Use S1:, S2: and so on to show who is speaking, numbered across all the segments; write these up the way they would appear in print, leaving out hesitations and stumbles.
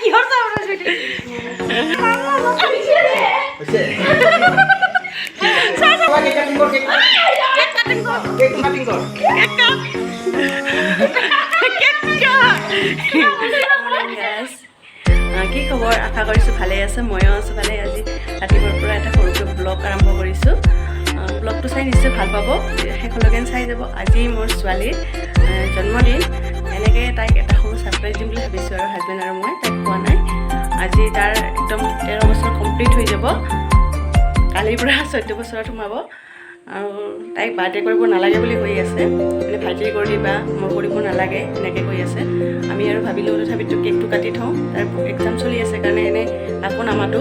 S1: কিহৰ চাউণ্ড আছে?
S2: হৈছে। কেক কাটিং কৰ, কেক।
S1: কেক কাটিং কৰ।
S2: কেক কাটিং কৰ।
S1: Cake cut, cake cut. কি খবৰ? আশা কৰিছোঁ ভালেই আছে। ময়ো আছোঁ ভালেই। আজি ৰাতিপুৱাৰ পৰা এটা সৰুকৈ ব্লগ আৰম্ভ কৰিছোঁ। ব্লগটো চাই নিশ্চয় ভাল পাব, শেষলৈকে চাই যাব। আজি মোৰ ছোৱালীৰ জন্মদিন। এনেকৈ তাইক এটা সৰু ছাৰপ্ৰাইজ দিম বুলি ভাবিছোঁ আৰু হাজবেণ্ড আৰু মই। তাইক কোৱা নাই। আজি তাৰ একদম 13 বছৰ কমপ্লিট হৈ যাব। কালিৰ পৰা 14 বছৰত সোমাব। আৰু তাইক বাৰ্থডে কৰিব নালাগে বুলি কৈ আছে, মানে ভাইটিৰ কৰি দিবা, মই কৰিব নালাগে এনেকৈ কৈ আছে। আমি আৰু ভাবিলোঁ তথাপিতো কেকটো কাটি থওঁ। তাৰ এক্সাম চলি আছে কাৰণে এনেই আকৌ নামাতো,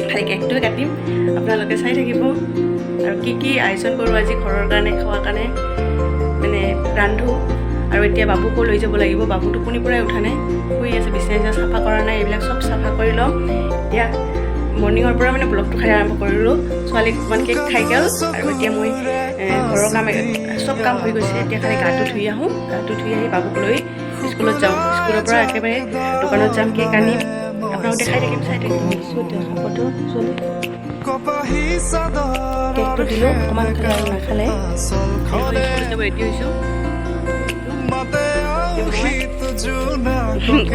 S1: খালি কেকটোৱে কাটিম। আপোনালোকে চাই থাকিব আৰু কি কি আয়োজন কৰোঁ আজি ঘৰৰ কাৰণে, খোৱাৰ কাৰণে মানে ৰান্ধো। আৰু এতিয়া বাবুকো লৈ যাব লাগিব। বাবু টোপনিৰ পৰাই উঠা নাই, শুই আছে। বিচনা চিচনা চাফা কৰা নাই, এইবিলাক চব চাফা কৰি ল'ম। এতিয়া মৰ্ণিঙৰ পৰা মানে ব্লগটো খাই আৰম্ভ কৰিলোঁ। ছোৱালীক অকণমান কেক খাই গ'ল। আৰু এতিয়া মই ঘৰৰ কাম চব কাম হৈ গৈছে। এতিয়া খালি গাটো ধুই আহোঁ। গাটো ধুই আহি বাবুক লৈ স্কুলত যাওঁ। স্কুলৰ পৰা একেবাৰে দোকানত যাম, কেক আনিম। আপোনালোক দেখাই থাকিম, চাই থাকিম। এতিয়া খাবতো ছোৱালী কেকটো দিলোঁ, অকণমান খালে আৰু নাখালে। স্কুলত যাব ৰেডি হৈছোঁ।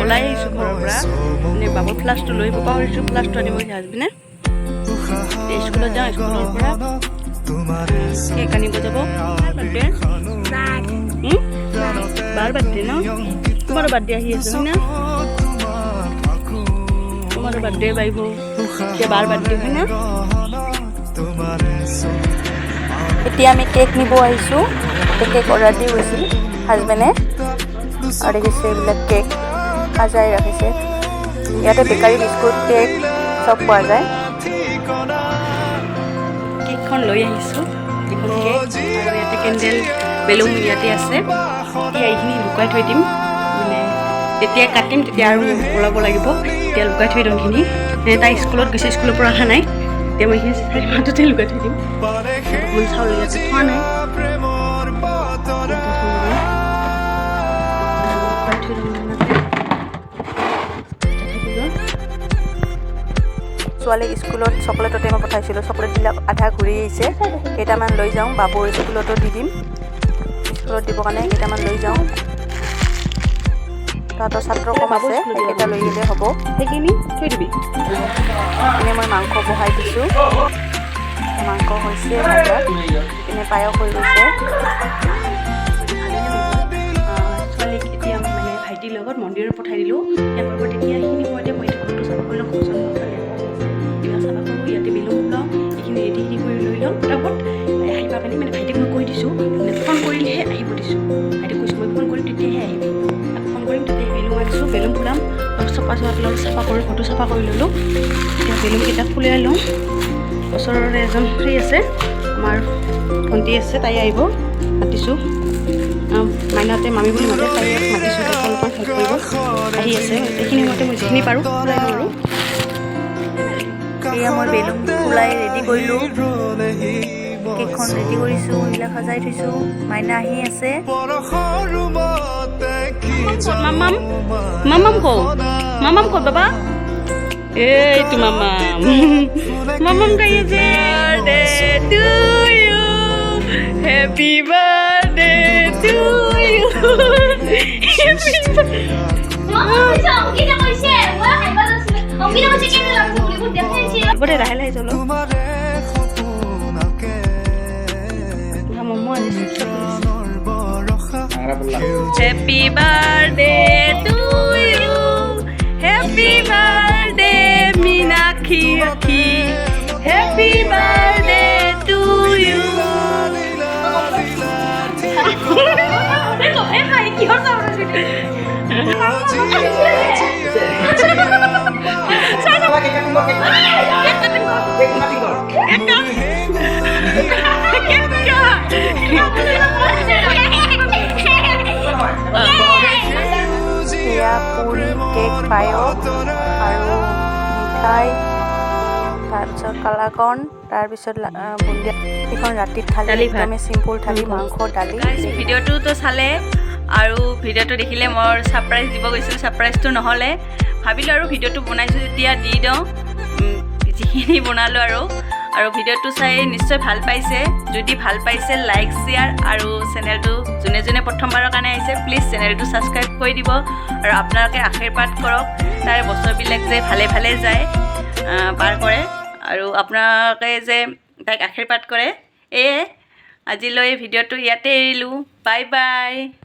S1: ওলাই আহিছোঁ ঘৰৰ পৰা। মানে বাবুৰ ফ্লাক্সটো লৈ আহিব পাহৰিছোঁ। ফ্লাক্সটো আনিব গৈছে হাজবেণ্ডে। এতিয়া স্কুলত যাওঁ, স্কুলৰ পৰা কেক আনিব যাব। বাৰ্থডে, বাৰ বাৰ্থডে ন? তোমাৰো বাৰ্থডে আহি আছে, হয় না? তোমাৰো বাৰ্থডে পাৰিব। এতিয়া বাৰ বাৰ্থডে, হয় না?
S3: এতিয়া আমি কেক নিব আহিছোঁ। কেক অৰ্ডাৰ দি গৈছিল হাজবেণ্ডে। আৰু দেখিছে, এইবিলাক কেক সাজাই ৰাখিছে। ইয়াতে বেকাৰী, বিস্কুট, কেক চব পোৱা যায়।
S1: কেকখন লৈ আহিছোঁ, এইখন কেক। আৰু ইয়াতে কেণ্ডেল, বেলুন ইয়াতে আছে। এতিয়া এইখিনি লুকাই থৈ দিম। মানে যেতিয়া কাটিম তেতিয়া আৰু ওলাব লাগিব। এতিয়া লুকাই থৈ দিওঁ এইখিনি। মানে তাই স্কুলত গৈছে, স্কুলৰ পৰা অহা নাই। এতিয়া মই এইখিনি মাজতে লুকাই থৈ দিম। অকণমান চাউল ইয়াতে থোৱা নাই, ইয়াতে থৈ দিম। লুকাই থৈ দিম ইয়াতে। ইয়াতে থাকি গ'ল।
S3: ছোৱালীক স্কুলত চকলেটতে মই পঠাইছিলোঁ। চকলেটবিলাক আধা ঘূৰি আহিছে। কেইটামান লৈ যাওঁ, বাবুৰ স্কুলতো দি দিম। স্কুলত দিবৰ কাৰণে কেইটামান লৈ যাওঁ। তাহাঁতৰ ছাত্ৰ কম আছে, সেইকেইটা লৈ গ'লে হ'ব।
S1: সেইখিনি থৈ দিবি।
S3: এনে মই মাংস বহাই দিছোঁ। মাংস হৈছে ভাজা, এনে পায়স হৈ গৈছে।
S1: ছোৱালীক এতিয়া মানে ভাইটিৰ লগত মন্দিৰত পঠাই দিলোঁ। ইয়াৰ পৰা তেতিয়া সেইখিনি সময়তে মই এতিয়া ঘৰটো চাফা কৰি লওঁ। ঘৰ চাফা কৰি, এইবিলাক চাফা কৰোঁ, ইয়াতে বেলুন ফুলাওঁ, এইখিনি ৰেডি চেডি কৰি লৈ লওঁ পটাপট। আহিব কাৰণে মানে ভাইটিক মই কৈ দিছোঁ, মানে ফোন কৰিলেহে আহিব দিছোঁ। ভাইটিক কৈছোঁ, মই ফোন কৰিম তেতিয়াহে আহিবি, আকৌ ফোন কৰিম তেতিয়া। বেলুন আনিছোঁ, বেলুন ফুলাম। অলপ চফা চফা অলপ চাফা কৰি ঘৰটো চাফা কৰি ল'লোঁ। এতিয়া বেলুনকেইটা ফুলাই লওঁ। ওচৰৰে এজন ফ্ৰী আছে, আমাৰ ভণ্টি আছে, তাই আহিব, মাতিছোঁ। মাইনাতে মামী বুলি মাতে। তাই মাতিছোঁ, তাইক অলপমান হেল্প কৰিব আহি আছে। এইখিনি সময়তে মই যিখিনি পাৰোঁ ফুলাই লওঁ। আৰু
S3: এয়া মই বেলুন ফুলাই ৰেডি কৰিলোঁ, কেকখন ৰেডি কৰিছোঁ, এইবিলাক সজাই থৈছোঁ। মাইনা আহি আছে।
S1: মামাম, মামাম কওঁ, মামাম ক'ত বাবা? এইটো মামাম, মামাম গাই আছে। Birthday to you, happy birthday to you, happy.
S4: Ankita কৈছে, মই খাইব লৈছিলো। অংকিতা কৈছে কেনে লাগছে বুলি, মোক দেখাইছে।
S1: হ'ব দে, লাহে লাহে চলো। মমো আনিছোঁ। Happy birthday to you, happy birthday Meenakshi Akhi, happy birthday to you. কিহৰ চাউণ্ড আছে?
S2: কেক কাটিং কৰ, কেক। কেক কাটিং কৰ।
S1: Cake cut, cake cut.
S3: এয়া পুৰি, কেক, পায়স আৰু মিঠাই, তাৰপিছত কালাকন, তাৰপিছত বুন্দিয়া। এইখন ৰাতিৰ থালি।
S1: দালি ভাত।
S3: একদমেই চিম্পুল থালি, মাংস, দালি।
S1: ভিডিঅ'টোতো চালে আৰু ভিডিঅ'টো দেখিলে। মই ছাৰপ্ৰাইজ দিব গৈছিলোঁ, ছাৰপ্ৰাইজটো নহ'লে। ভাবিলোঁ আৰু ভিডিঅ'টো বনাইছোঁ যেতিয়া দি দিওঁ যিখিনি বনালোঁ আৰু। আৰু ভিডিঅ'টো চাই নিশ্চয় ভাল পাইছে। যদি ভাল পাইছে, লাইক, শ্বেয়াৰ আৰু চেনেলটো যোনে যোনে প্ৰথমবাৰৰ কাৰণে আহিছে, প্লিজ চেনেলটো ছাবস্ক্ৰাইব কৰি দিব। আৰু আপোনালোকে আশীৰ্বাদ কৰক, তাইৰ বছৰবিলাক যে ভালে ভালে যায়, পাৰ কৰে আৰু আপোনালোকে যে তাইক আশীৰ্বাদ কৰে। এয়ে আজিলৈ ভিডিঅ'টো ইয়াতে এৰিলোঁ। Bye bye.